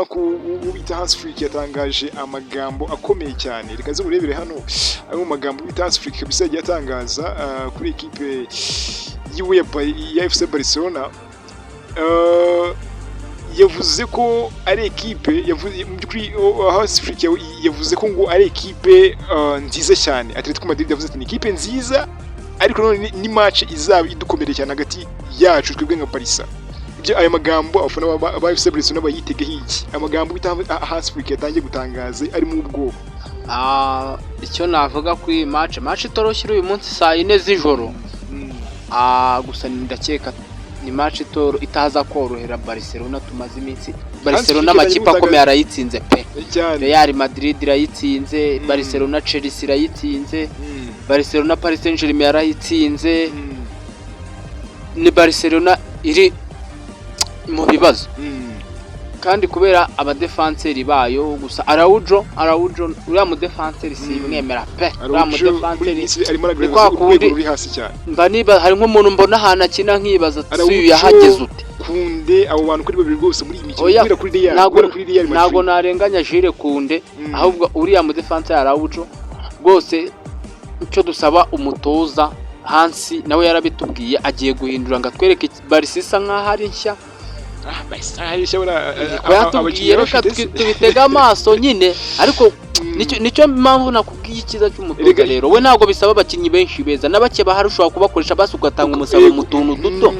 Ku bita Hans Flick yatangaje amagambo akomeye cyane. Reka ze urebere hano amwe mu magambo bita Hans Flick kabisa yagiye atangaza kuri ekipe yiwe ya FC Barcelona. Yavuze ko ari ekipe, yavuze mu by'ukuri, Hans Flick yavuze ko ngo ari ekipe nziza cyane Atletico Madrid. Yavuze ati: "Ni ekipe nziza, ariko none ni match izaba idukomereye cyane hagati yacu twebwe nka Barca." Ibyo ayo magambo abafana ba FC Barcelona bayitegeho iki? Amagambo bita Hans Flick yatangiye gutangaza arimo ubwoba. Icyo navuga kuri iyi match itoroshye iri uyu munsi saa 4 z'ijoro. Gusa ndakeka ni match itaza korohera Barcelona. Tumaze iminsi Barcelona Flick amakipe yatangiye akomeye arayitsinze pe. Cyane. Real Madrid irayitsinze, Barcelona Chelsea irayitsinze, Barcelona Paris Saint-Germain yarayitsinze. Ni Barcelona iri mu bibazo kandi kubera abadefanseri bayo. Gusa Araujo, uriya mudefanseri simwemera pe, uriya Araujo muri iyi mudefanseri minsi arimo ni aragaragaza kwa urwego kundi ruri hasi cyane. Mba niba hari nk'umuntu mbona ahantu akina nkibaza ati: Araujo, "Uyu yahageze ute?" Kunde, abo bantu kuri babiri rwose muri iyi mikino Oya, guhera kuri Real ntabwo guhera kuri Real ntabwo Madrid. narenganya Jules Kounde, ahubwo uriya mudefanseri Araujo rwose, icyo dusaba umutoza Hansi nawe yarabitubwiye, agiye guhindura ngo atwereke Barca isa nkaho ari nshya. Ah, Barca ari nshya buriya, Ko yatubwiye abakinnyi reka bafite se. Tubitege amaso nyine, ariko nicyo mpamvu nakubwiye icyiza cy'umutoza. Rero we ntabwo bisaba abakinnyi benshi beza, na bake bahari ushobora kubakoresha, basi ugatanga umusaruro mu tuntu duto.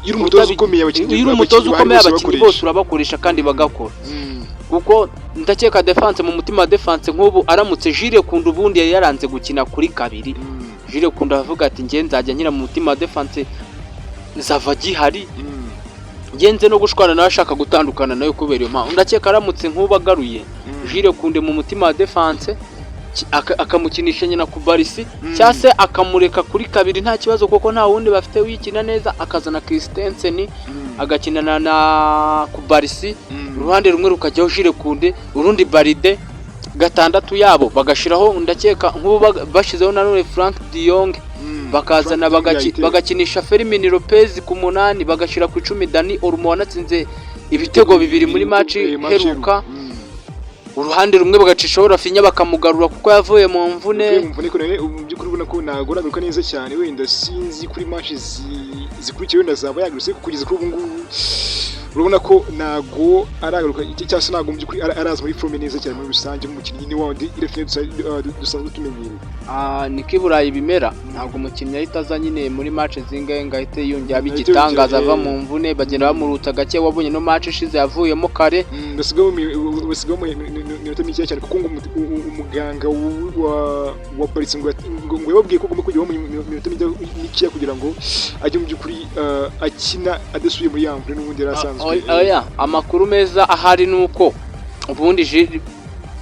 Iyo uri umutoza ukomeye, abakinnyi Iyo uri umutoza abakinnyi bahari ukomeye, bose abakinnyi urabakoresha. bose urabakoresha kandi bagakora, kuko ndakeka defense, mu mutima wa defense, nk'ubu aramutse Jules Kounde, ubundi yari yaranze gukina kuri kabiri, Jules Kounde avuga ati: "Njye nzajya nkina mu mutima wa defense zava gihari." Ngenze no gushwana nawe ashaka gutandukana nawe kubera iyo mpamvu. Ndakeka aramutse nk'ubu agaruye Jules Kounde mu mutima wa defense, akamukinisha nyina ku Barca, cyangwa se akamureka kuri kabiri nta kibazo, kuko nta wundi bafite wikina neza, akazana Christensen agakinana na Cubarsi, uruhande rumwe rukajyaho Jules Kounde, urundi Balde, gatandatu yabo bagashiraho, ndakeka nk'ubu bashyizeho nanone Frank de Jong, bakazana Frank de Jong yayiteye. Bagakinisha Fermin Lopez ku 8, bagashyira ku 10 Dani Olmo wanatsinze ibitego bibiri muri match match iheruka. Uruhande rumwe bagacishaho Raphinha, bakamugarura kuko yavuye mu mvune. Yavuye mu mvune, ko none ubu mu by'ukuri ubona ko ntabwo aragaruka neza cyane. Wenda sinzi kuri match zikurikiye wenda zaba yagarutse, ariko kugeza kuri ubu ngubu urabona ko ntabwo aragaruka, cyangwa se ntabwo mu by'ukuri araza muri forme neza cyane muri rusange nk'umukinnyi ni wa wundi Raphinha dusanzwe tumenyereye. Niko i Burayi bimera, ntabwo umukinnyi ahita aza nyine muri match zingahe ngo ahite yongera aba Ahite igitangaza. yongera, Ava mu mvune bagenda bamurutsa gake. Wabonye no match ishize yavuyemo kare. Basigamo iminota mikeya cyane, kuko ngo umuganga wa Barca ngo yababwiye ko agomba kujyaho mu minota mikeya kugira ngo ajye mu by'ukuri akina adasubiye muri ya mvune n'ubundi yari asanzwe. Oya, amakuru meza ahari ni uko ubundi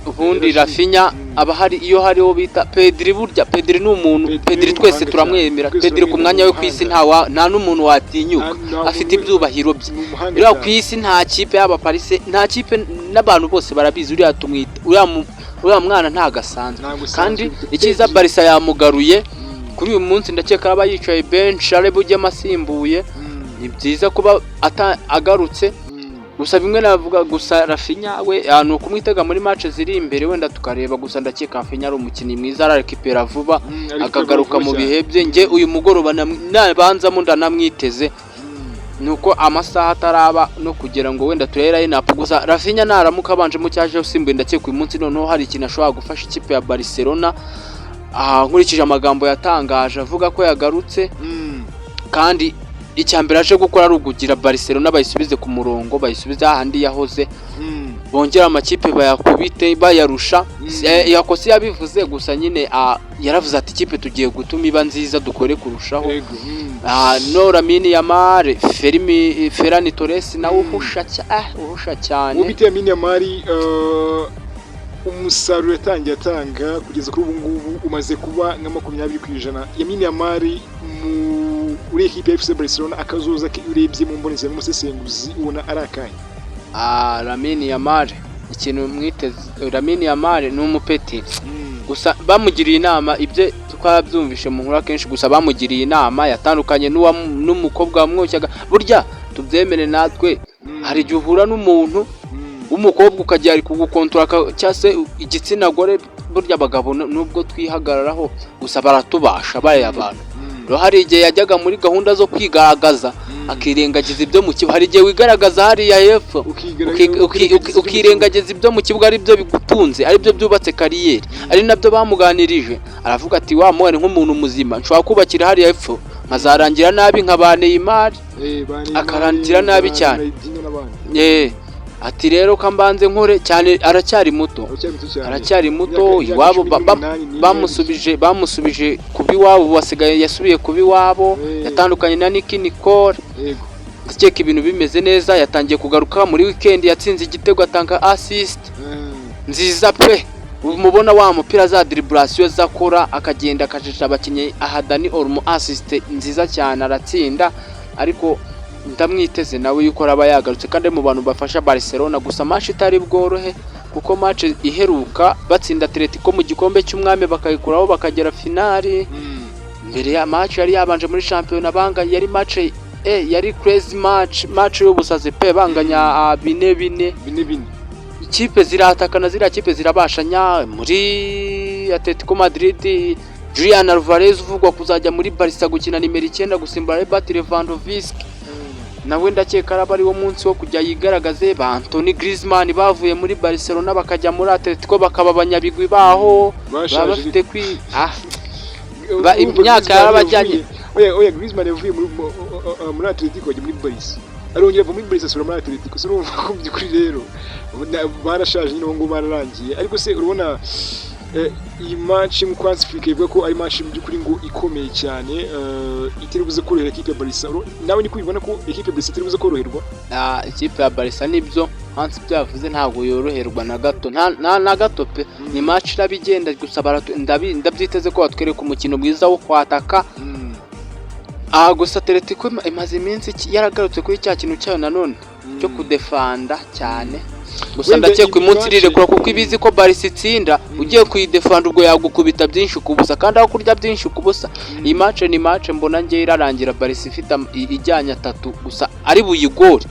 ubundi Raphinha, Raphinha aba hari iyo hariho bita Pedri. Burya Pedri ni umuntu, Pedri Pedri ni twese umuhanga turamwemera. cyane. Twese Pedri ku turamwemera, mwanya ni we ku isi umuhanga. nta n'umuntu watinyuka, afite ibyubahiro bye. Ni umuhanga Uriya ku cyane. isi nta kipe, yaba Paris, nta kipe, n'abantu bose barabizi. Uriya tumwita uriya mwana ntago asanzwe. Ntabwo asanzwe. Kandi Pedri. icyiza, Barca yamugaruye kuri uyu munsi, ndakeka aba yicaye bench arebe ujyamo asimbuye. Ni byiza kuba agarutse. Gusa bimwe navuga gusa, Raphinha we ni ukumwitega muri match ziri imbere, wenda tukareba. Gusa ndakeka Raphinha ari umukinnyi mwiza, ararekipera vuba, Ariko akagaruka vuba mu cyane. bihe bye. Njye uyu mugoroba nabanzamo ndanamwiteze, nuko amasaha ataraba no kugira ngo wenda turebe line up. Gusa Raphinha naramuka abanjemo cyaje usimbuye, ndakeka uyu munsi noneho hari ikintu ashobora gufasha ikipe ya Barcelona. Nkurikije amagambo yatangaje avuga ko yagarutse, kandi icya mbere aje gukora ari ukugira Barcelona bayisubize ku murongo, bayisubize hahandi yahoze, bongere amakipe bayakubite bayarusha. Yakosi yabivuze gusa nyine, yaravuze ati: "Ikipe tugiye gutuma iba nziza, dukore kurushaho." Yego. No Lamine Yamal, Fermi, Ferran Torres nawe uhusha cyane. Uwo bita Lamine Yamal, umusaruro yatangiye atanga kugeza kuri ubu ngubu umaze kuba nka 20%. Lamine Yamal muri ekipe ya FC Barcelona, akazoza ke urebye mu mboni zawe nk'umusesenguzi ubona ari akahe? Lamine Yamal, ikintu mwiteze, Lamine Yamal ni umupeti. Gusa bamugiriye inama, ibyo twarabyumvishe mu nkuru akenshi. Gusa bamugiriye inama, yatandukanye n'umukobwa wamwoshyaga. Burya tubyemere natwe, hari igihe uhura n'umuntu W'umukobwa ukajya ari kugukontora cyangwa se igitsina gore. Burya abagabo nubwo twihagararaho, gusa baratubasha bariya bantu. Rero hari igihe yajyaga muri gahunda zo kwigaragaza, akirengagiza ibyo mu kibuga. Hari igihe wigaragaza hariya hepfo, ukirengagiza ibyo mu kibuga, ari byo bigutunze, ari byo byubatse carrière. Ari nabyo bamuganirije, aravuga ati: "Wa mwana, nk'umuntu muzima nshobora kubakira hariya hepfo, nkazarangira nabi nka ba Neymar." Akarangira nabi cyane. Ati: "Rero ko mbanze nkore cyane." Aracyari muto, aracyari muto. Iwabo bamusubije kuba iwabo, basigaye yasubiye kuba iwabo. Yatandukanye na Nicki Nicole. Ndakeka ibintu bimeze neza. Yatangiye kugaruka muri weekend, yatsinze igitego, atanga assist nziza pe. Umubona wa mupira za dribblation zakora, akagenda akajisha abakinnyi, aha Dani Olmo assist nziza cyane, aratsinda. Ariko ndamwiteze nawe yuko araba yagarutse kandi ari mu bantu bafasha Barcelona. Gusa match itari bworohe, kuko match iheruka batsinda Atletico mu gikombe cy'umwami, bakayikuraho, bakagera finali. Mbere ya match yari yabanje muri shampiyona banga, yari match yari crazy match, match y'ubusazi pe, banganya 4-4. 4-4. Ikipe ziratakana, ziriya kipe zirabashanya. Muri Atletico Madrid, Julian Alvarez uvugwa kuzajya muri Barca gukina nimero 9, gusimbura Robert Lewandowski, nawe ndakeka araba ari wo munsi wo kujya yigaragaze. Ba Anthony Griezmann bavuye muri Barcelona bakajya muri Atletico, bakaba abanyabigwi baho, baba bafite kwi imyaka yarabajyanye. Oya, Griezmann yavuye muri Atletico ajya muri Barca, arongera ava muri Barca asubira muri Atletico. So urumva ko mu by'ukuri rero barashaje nyine, ubu ngubu bararangiye. Ariko se urabona iyi match nk'uko Hansi Flick ivuga ko ari match mu by'ukuri ngo ikomeye cyane, itari buze korohera ekipe ya Barca, nawe niko ubibona ko ekipe ya Barca itari buze koroherwa? Ah, ikipe ya Barca, nibyo Hans ibyo yavuze, ntabwo yoroherwa na gato, nta na gato pe. Ni match iraba igenda gusa, ndabyiteze ko batwereka umukino mwiza wo kwataka. Aha gusa Atletico imaze iminsi yaragarutse kuri cya kintu cyayo nanone cyo kudefanda cyane. Gusa Wenda ndakeka iyi umunsi irirekura, kuko ibizi ko Barca itsinda. Ugiye kuyidefanda, ubwo yagukubita byinshi ku busa, kandi aho kurya byinshi ku busa, iyi match ni match mbona ngewe irarangira Barca ifite ijyanye atatu, gusa ari buyigore,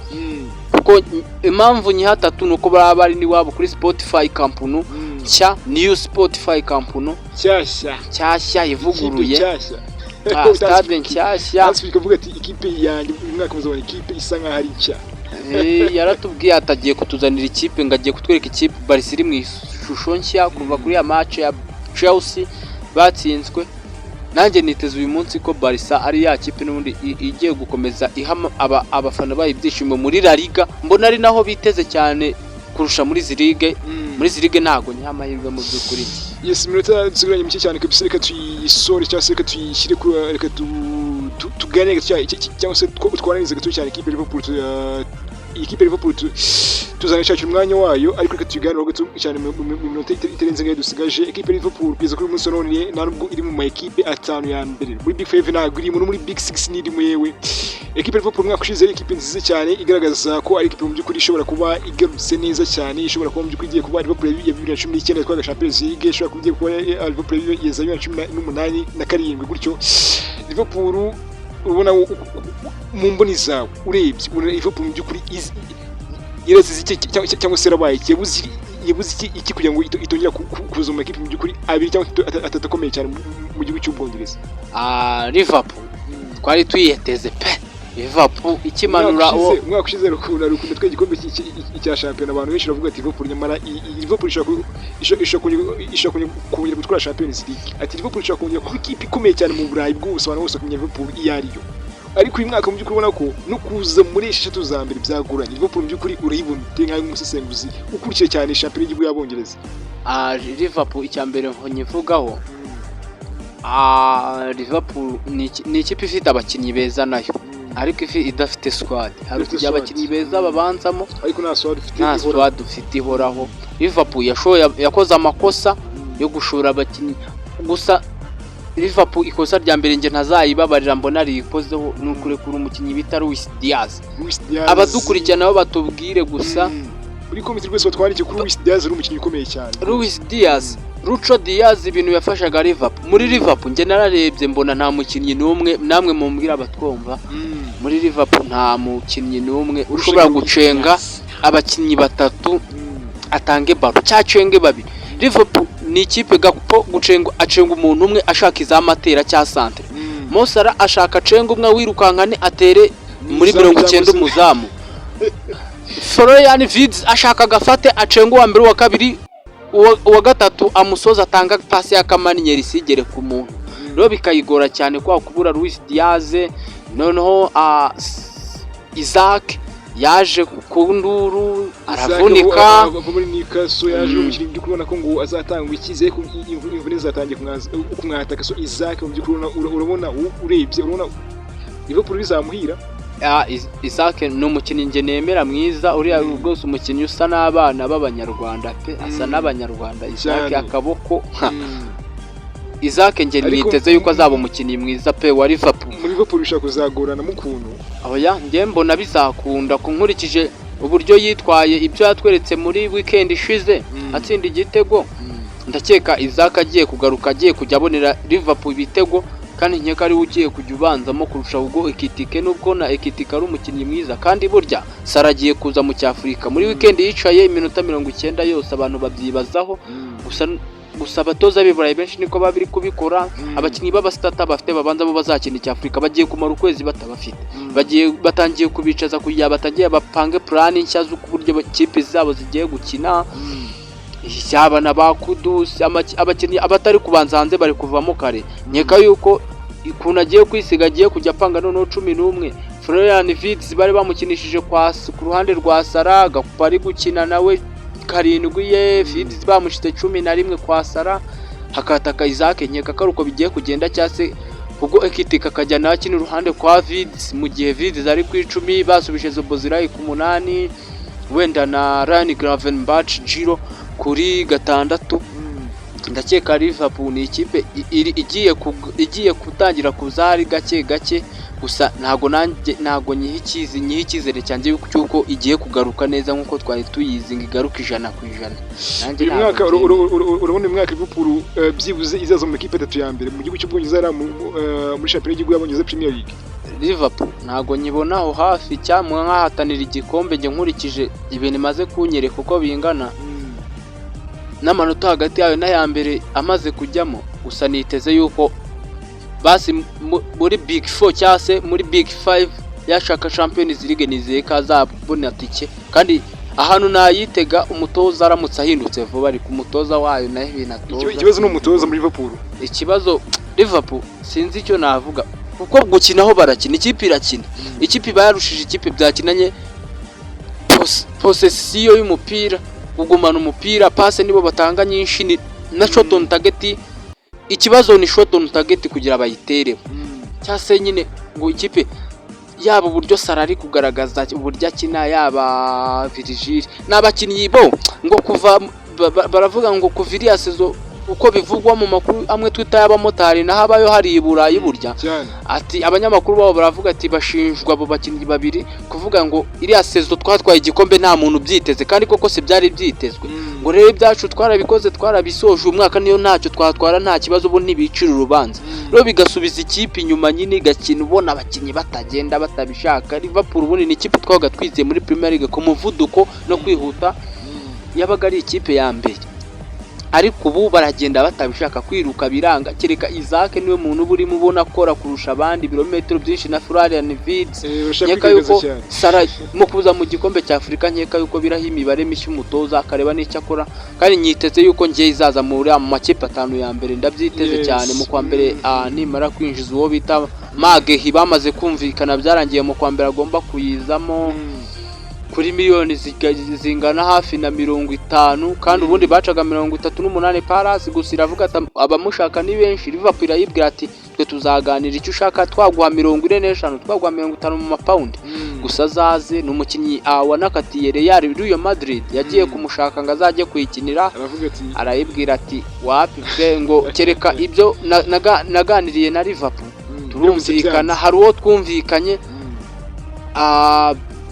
kuko impamvu nyiha atatu ni uko baba bari n'iwabo kuri Spotify Camp Nou nshya, new Spotify Camp Nou nshyashya. Nshyashya ivuguruye. Ikipe nshyashya. Ah, stade nshyashya. Hans Flick avuga ati: "Ikipe yanjye uyu mwaka muzabona ikipe isa nkaho ari nshya." Yaratubwiye ati agiye kutuzanira ikipe, ngo agiye kutwereka ikipe Barca iri mu ishusho nshya kuva kuri ya match ya Chelsea batsinzwe. Nanjye niteze uyu munsi ko Barca ari ya kipe n'ubundi igiye gukomeza iha abafana bayo ibyishimo muri La Liga. Mbona ari naho biteze cyane kurusha muri izi ligue. Muri izi ligue ntabwo nyiha amahirwe mu by'ukuri. Yes, iminota dusigaranye mike cyane kabisa. Reka tuyisore cyangwa se reka tuyishyire kuri, reka tuganire gato cyangwa se twanarize gato cyane ikipe ya Liverpool. Ikipe ya Liverpool tuzanashakira umwanya wayo, ariko reka tuyiganireho gato cyane mu minota itarenze ngayo dusigaje. Ikipe ya Liverpool kugeza kuri uyu munsi wa none nta nubwo iri mu ma ekipe atanu ya mbere. Muri Big Five ntabwo irimo, no muri Big Six ntirimo. Yewe, ekipe ya Liverpool umwaka ushize yari ekipe nziza cyane, igaragaza ko ari ekipe mu by'ukuri ishobora kuba igarutse neza cyane, ishobora kuba mu by'ukuri igiye kuba Liverpool ya 2019 yatwaga Champions League, ishobora kuba igiye kuba Liverpool ya za 2018 na karindwi gutyo. Liverpool ubona mu mboni zawe, urebye ubona Liverpool mu by'ukuri yarazize iki cyangwa se yarabaye iki? Yabuze iki kugira ngo itongera kuza mu makipe mu by'ukuri abiri cyangwa atatu akomeye cyane mu gihugu cy'Ubwongereza? Ah, Liverpool twari tuyiteze pe. Liverpool ikimanura Umwaka uwo ushize rukunda twe igikombe cya shampiyona, abantu benshi bavuga ati: "Liverpool nyamara Liverpool ishobora kongera gutwara Champions League." Ati: "Liverpool ishobora kongera kuba ikipe ikomeye cyane mu Burayi bwose, abantu bose bakamenya Liverpool iyo ari yo." Ariko uyu mwaka mu by'ukuri ubona ko no kuza muri esheshatu za mbere byagoranye. Liverpool mu by'ukuri urayibona ute nkaho umusesenguzi ukurikiye cyane shampiyona y'igihugu y'Abongereza? Ah, Liverpool icya mbere nyivugaho, Liverpool ni ikipe ifite abakinnyi beza nayo, ariko ifi idafite squad. Hari Idafite kujya squad. abakinnyi beza babanzamo, ariko nta squad ufite nta ihoraho. squad ufite ihoraho. Liverpool yashoye, yakoze amakosa yo gushora abakinnyi. Gusa Liverpool ikosa rya mbere njye ntazayibabarira mbona riyikozeho ni ukurekura umukinnyi bita Luis Diaz. Luis Diaz. Abadukurikirana nabo batubwire gusa. Muri comment rwose batwandikiye kuri Luis Diaz, ari umukinnyi ukomeye cyane. Luis Diaz, Lucho Diaz, ibintu yafashaga Liverpool, muri Liverpool njye nararebye mbona nta mukinnyi n'umwe, namwe mumbwira abatwumva, muri Liverpool nta mukinnyi n'umwe ushobora Luis gucenga Diaz. abakinnyi batatu, atange ballon cyacenge babiri. Liverpool ni ikipe Gakpo gucenga, acenga umuntu umwe ashaka izamatera cya centre. Mo Salah ashaka acenga umwe wirukankane atere muri Umuzamu. 90 Cyangwa se- umuzamu. Florian Wirtz ashaka agafate acenga uwa mbere, uwa kabiri, uwa gatatu, amusoza atanga pasi y'akamaninyeri isigere ku muntu. Rero bikayigora cyane kwa kubura Luis Diaz. Noneho Isak yaje ku nduru aravunika. Ava muri Newcastle yaje umukinnyi by'ukuri ubona ko ngo azatanga icyizere ko imvune zatangiye kumwataka. So Isak mu by'ukuri urabona urebye urabona Liverpool bizamuhira. Isak ni umukinnyi njye nemera mwiza uriya rwose, umukinnyi usa n'abana b'Abanyarwanda pe, asa n'Abanyarwanda Isak. Cyane. Akaboko ha. Isak njye Ariko- niteze yuko azaba umukinnyi mwiza pe wa Liverpool. Muri Liverpool bishobora kuzagorana mu kuntu. Oya, njye mbona bizakunda ku nkurikije uburyo yitwaye, ibyo yatweretse muri weekend ishize atsinda igitego. Ndakeka Isak agiye kugaruka, agiye kujya abonera Liverpool ibitego, kandi nkeka ariwe ugiye kujya ubanzamo kurusha ubwo Ekitike, nubwo na Ekitike ari umukinnyi mwiza. Kandi burya Salah agiye kuza mu cy'Afurika muri weekend, yicaye iminota 90 yose, abantu babyibazaho. Gusa abatoza b'i Burayi benshi niko baba bari kubikora. Abakinnyi b'aba starter bafite babanza bo bazakina icy'Afurika bagiye kumara ukwezi batabafite. Bagiye batangiye kubicaza kugira batangiye bapange plan nshya z'uburyo ikipe zabo zigiye gukina. Yaba na ba Kudus, abakinnyi abatari kubanza hanze bari kuvamo kare. Nkeka yuko ukuntu agiye kwisiga agiye kujya apanga noneho 11. Florian Wirtz bari bamukinishije ku ruhande rwa Salah, Gakpo ari gukina nawe karindwi ye, Wirtz bamushyize 11 kwa Salah, hakataka Isak. Nkeka ko ari uko bigiye kugenda, cyangwa se ubwo Ekitike akajya nawe akina uruhande kwa Wirtz mu gihe Wirtz ari ku 10, basubije Szoboszlai ku 8, wenda na Ryan Gravenberch Giro kuri 6. Ndakeka Liverpool ni ikipe igiye gutangira kuza ari gake gake. Gusa ntago nanjye ntago nyiha icyizere cyanjye cy'uko igiye kugaruka neza nk'uko twari tuyizi, ngo igaruke 100%. Nanjye Uyu ntabwo mwaka mbyemera. Urabona uyu mwaka Liverpool byibuze izaza mu makipe atatu ya mbere mu gihugu cy'Ubwongereza, hariya muri shampiyona y'igihugu y'Abongereza, Premier League? Liverpool ntago nyibona aho hafi cyangwa nkahatanira igikombe. Njye nkurikije ibintu imaze kunyereka uko bingana n'amanota hagati yayo n'aya mbere amaze kujyamo, gusa niteze yuko basi muri big four cyangwa se muri big five yashaka Champions League, nizeye ko azabona tike. Kandi ahantu nayitega, umutoza aramutse ahindutse vuba, ariko umutoza wayo nawe ibintu atoza. Ikibazo ni umutoza muri Liverpool. Ikibazo Liverpool sinzi icyo navuga, kuko gukina aho barakina, ikipe irakina, ikipe iba yarushije ikipe byakinanye possession y'umupira, kugumana umupira, passe nibo batanga nyinshi, ni na shot on target. Ikibazo ni shot on target kugira bayitereho, cyangwa se nyine ngo ikipe yaba uburyo Salah ari kugaragaza uburyo akina, yaba Virgil n'abakinnyi bo ngo kuva baravuga ngo kuva iriya saison, uko bivugwa mu makuru amwe twita y'abamotari naho abayo hari i Burayi burya, Cyane. ati abanyamakuru babo baravuga ati bashinjwa abo bakinnyi babiri kuvuga ngo iriya saison twatwaye igikombe nta muntu ubyiteze, kandi koko si byari byitezwe, ngo rero ibyacu twarabikoze, twarabisoje, uyu mwaka niyo ntacyo twatwara nta kibazo, ubu ntibicira urubanza. Rero bigasubiza ikipe inyuma nyine, igakina ubona abakinnyi batagenda batabishaka. Liverpool ubundi ni ikipe twabaga twizeye muri Premier League ku muvuduko no kwihuta, yabaga ari ikipe ya mbere, ariko ubu baragenda batabishaka, kwiruka biranga, kereka Isak niwe muntu uba urimo ubona akora kurusha abandi ibirometero byinshi na Florian Wirtz. Bashaka Nkeka kwigaragaza yuko cyane. Salah mu kuza mu gikombe cya Afurika, nkeka yuko biraho imibare mishya umutoza akareba n'icyo akora, kandi nyiteze yuko ngiye izaza muri mu makipe atanu ya mbere, ndabyiteze cyane mu kwa mbere. Nimara kwinjiza uwo bita Magehi, bamaze kumvikana, byarangiye mu kwa mbere agomba kuyizamo kuri miliyoni zingana hafi na 50, kandi ubundi bacaga 38. Palace gusa iravuga ati abamushaka ni benshi. Liverpool irayibwira ati twe tuzaganira icyo ushaka, twaguha 45, twaguha 50 mu mapawundi, gusa azaze. Ni umukinnyi wanakatiye Real Madrid, yagiye kumushaka ngo azajye kuyikinira. Aravuga ati Arayibwira ati wapi pe, ngo kereka ibyo naganiriye na Liverpool, turumvikana, hari uwo twumvikanye,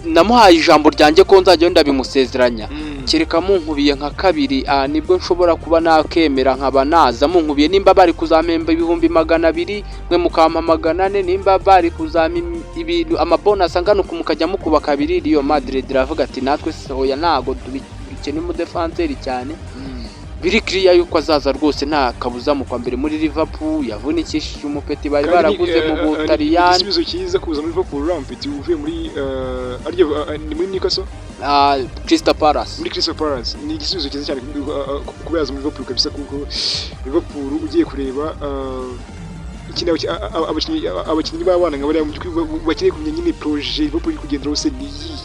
namuhaye ijambo ryanjye ko nzajya ndabimusezeranya. Kereka munkubiye nka kabiri, nibwo nshobora kuba nakemera nkaba naza. Munkubiye, nimba bari kuzampemba 200,000, mwe mukampa 400, nimba bari kuzampa ibintu amabonus angana uku, mukajya mukuba kabiri. Real Madrid iravuga ati: "Natwe oya, ntago dukeneye umudefanseri cyane." Biri clear yuko azaza rwose, nta kabuza mu kwa mbere muri Liverpool. Yavunikishije umupeti bari Kandi ni, baraguze mu ni Butaliyani. igisubizo cyiza kuza muri Liverpool, uriya mupeti uvuye muri aryo ni muri Newcastle? Crystal Palace. Muri Crystal Palace. Ni igisubizo cyiza cyane kuba yaza muri Liverpool kabisa, kuko Liverpool ugiye kureba ikindi abakinnyi b'abana nka bariya mu by'ukuri bakeneye kumenya nyine projet Liverpool iri kugenderaho se ni iyihe.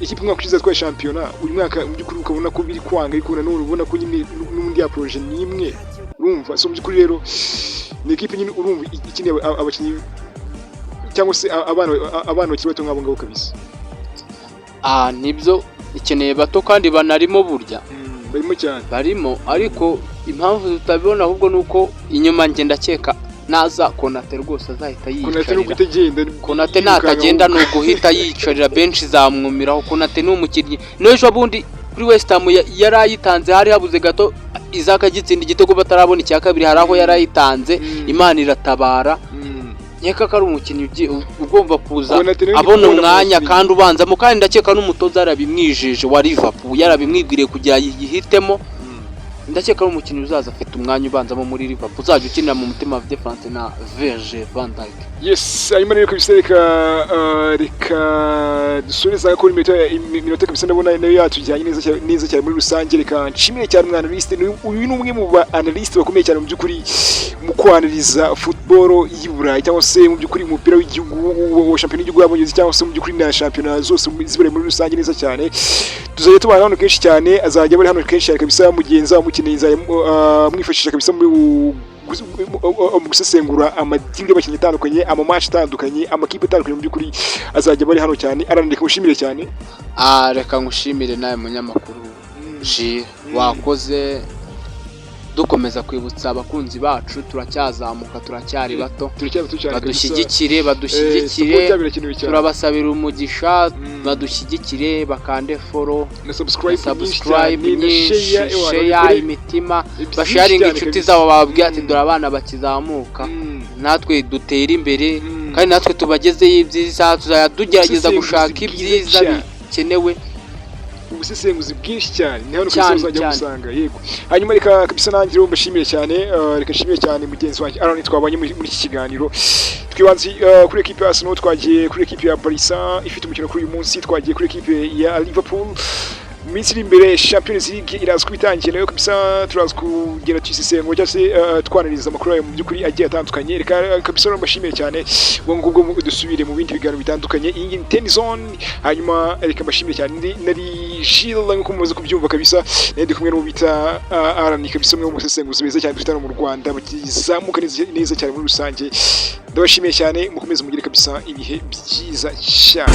Ikipe umwaka ushize yatwaye shampiyona, uyu mwaka mu by'ukuri ukabona ko biri kwanga, ariko nanone ubona ko nyine n'ubundi ya projet ni imwe, urumva. So mu by'ukuri rero ni ikipe nyine urumva ikeneye abakinnyi cyangwa se abana bakiri bato nk'abo ngabo kabisa. Nibyo, ikeneye bato kandi banarimo burya. Barimo cyane. Barimo, ariko impamvu tutabibona ahubwo ni uko inyuma njye ndakeka naza Konate rwose azahita Konate ni yiyicarira. uguhita agenda. Konate yirukanka. Natagenda ni uguhita yiyicarira, benshi zamwumiraho. Konate ni umukinnyi n'ejo bundi kuri West Ham yari ayitanze, hari habuze gato Isak agitsinda igitego batarabona icya kabiri, hari aho yari ayitanze, Imana iratabara. Nkeka ko ari umukinnyi ugomba kuza Konate nawe ndi abona kumubona mu umwanya bakinnyi. kandi ubanzamo, kandi ndakeka n'umutoza yarabimwijeje wa Liverpool, yarabimwibwiriye kugira yihitemo. Ndakeka ari umukinnyi uzaza afite umwanya ubanzamo muri Liverpool, uzajya ukinira mu mutima wa defense na Virgil van Dijk. Yes, hanyuma rero kabisa reka dusoreze ko iminota kabisa ndabona nayo yatujyanye neza cyane, neza cyane muri rusange. Reka nshimire cyane umu analyste. Uyu ni umwe mu ba analyste bakomeye cyane mu by'ukuri mu kwanaliza football y'i Burayi, cyangwa se mu by'ukuri umupira w'igihugu wa shampiyona y'igihugu y'Abongereza, cyangwa se mu by'ukuri na shampiyona zose zibere muri rusange neza cyane. Tuzajya tubana hano kenshi cyane, azajya bari hano kenshi cyane kabisa. Mugenzi mukeneye nzajya mwifashisha kabisa mu gusesengura amadeal y'abakinnyi atandukanye, amamatch atandukanye, amakipe atandukanye. Mu by'ukuri azajya bari hano cyane. Arandika, mushimire cyane. Reka ngushimire nawe munyamakuru Jules, wakoze. Dukomeza kwibutsa abakunzi bacu, turacyazamuka, turacyari bato. Turacyari bato cyane kabisa. Badushyigikire, Support badushyigikire. yabo irakenewe cyane. Turabasabira umugisha. Badushyigikire, bakande follow na subscribe nyinshi subscribe cyane na nyinshi, share, ewana, share, babikore imitima, byinshi basharinga cyane inshuti kabisa. zabo, bababwira ati: "Dore abana bakizamuka." Natwe dutere imbere kandi natwe tubagezeyo ibyiza. Tuzajya tugerageza Ubusesenguzi gushaka bwiza ibyiza cyane. bikenewe. Ubusesenguzi bwinshi cyane ni hano Cyane, kabisa uzajya cyane. musanga. Yego, hanyuma reka kabisa nanjye rero mbashimire cyane, reka nshimire cyane mugenzi wanjye Aaron twabanye muri iki kiganiro. Twibanze kuri ekipe ya Arsenal, twagiye kuri ekipe ya Barca ifite umukino kuri uyu munsi, twagiye kuri ekipe ya Liverpool. Mu minsi iri imbere Champions League iraza kuba itangiye nayo kabisa, turaza kugenda tuyisesengura cyangwa se twanaliza amakuru yayo mu by'ukuri agiye atandukanye. Reka kabisa rero mbashimire cyane. Ubwo ngubwo dusubire mu bindi biganiro bitandukanye. Iyi ngiyi ni Ten Zone. Hanyuma reka mbashimire cyane. Nari Gilles nk'uko mumaze kubyumva kabisa, nari ndi kumwe n'uwo bita Alan kabisa, umwe mu basesenguzi beza cyane dufite hano mu Rwanda bakizamuka neza, neza cyane muri rusange. Ndabashimiye cyane, mukomeze mugire kabisa ibihe byiza cyane.